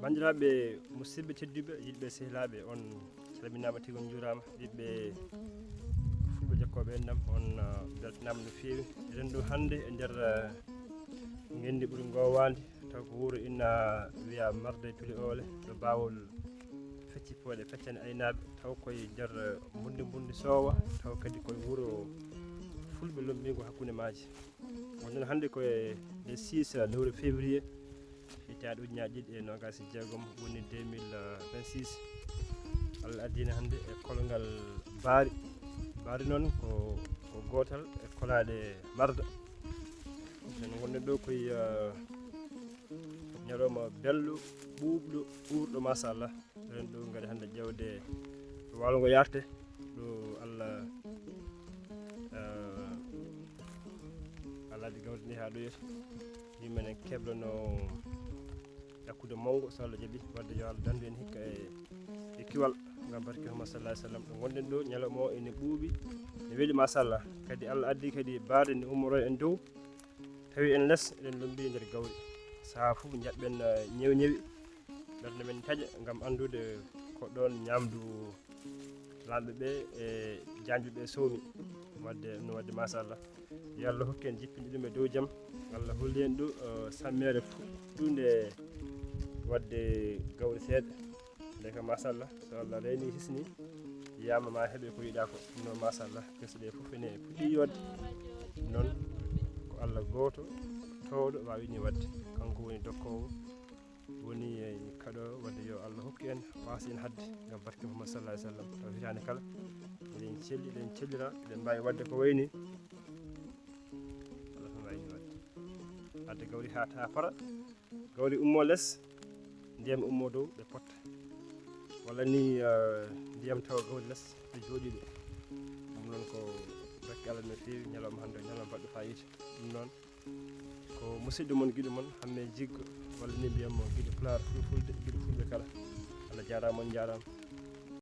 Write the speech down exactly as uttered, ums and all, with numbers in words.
Banndiraaɓe, musidɓe tedduɓe, yiɗɓe sehilaaɓe, on calminaama tigi, on njuuraama. Yiɗɓe fulɓe jokkooɓe enɗam, on uh, beltanaama no feewi. Eɗen ɗo hannde e nder uh, ngenndi ɓuri ngoowaandi, taw ko wuro ina wiya Marde Tuli Oole, ɗo baawol fecci pooɗe feccani aynaaɓe, taw koye nder uh, mbundi mbundi soowa, taw kadi koye wuro fulɓe lommbingo hakkunde maaji. Wonɗen hannde ko e le six lewru février, hitaande ujunaaji ɗiɗi e noogaas e jeegom, woni deux mille vingt-six. Allah addina hannde e kolngal Baari. Baari noon ko, ko gootal e kolaaɗe Marda. Enen ngonɗen ɗo koye, eh, ñalawma belɗo, ɓuuɓɗo, uurɗo, machallah. Eɗen ɗo ngari hannde ƴeewde waalo ngo yarte ɗo Allah, eh, Allah addi gawri ndi haa ɗo yeeso. Yimɓe ne keblano yakkude mawɗo, so Allah jaɓi, wadde yo Allah dandu en hikka e, e kiwal. Ngam barke Muhammad sallallahu alaihi wasallam. Ɗo ngonɗen ɗo, ñalawma o ene ɓuuɓi, ne weli, machallah. Kadi Allah addi kadi baade nde ummoro en dow, tawi en les, eɗen lombi nder gawri. Sahaa fof jaɓɓen, eh, ñew ñewi, darnde men taƴa ngam anndude ko ɗoon ñaamdu laamɓe ɓe e jaanjuɓe soomi. Wadde no wadde, machallah. Yo Allah hokku en jippinde ɗum e dow jam. Allah holli en ɗo, eh, sammeere fuɗɗunde wadde gawri seeɗa. Nde ka, machallah, so Allah reeni hisni, yiyama ma heɓe ko yiɗa ko. Ɗum noon, machallah, gese ɗe fof ene puɗɗi yodde. Noon ko Allah gooto, toowɗo, waawi ni wadde. Kanko woni dokkoowo, woni e kaɗo wadde yo Allah hokku en, waasa en hadde ngam barke Muhammad sallallahu alaihi wasallam. Taw hitaande kala eɗen celli, eɗen cellira, eɗen mbaawi wadde ko wayni. Allah tan waawi ni wadde. Adde gawri haa taa para, gawri ummo les, ndiyam ummo dow, ɓe potta. Walla ni, eh, ndiyam tawa gawri les, ɓe jooɗi ɗo. Ɗum noon ko barke Allah no feewi, ñalawma hannde o ñalawma baɗɗo fayida. Ɗum noon ko musidɗo mon, giɗo mon, Hamme Jiggo, walla ni mbiyam mo giɗo Pulaar, Fulfulde, giɗo Fulɓe kala. Allah jaaraama, on njaaraama.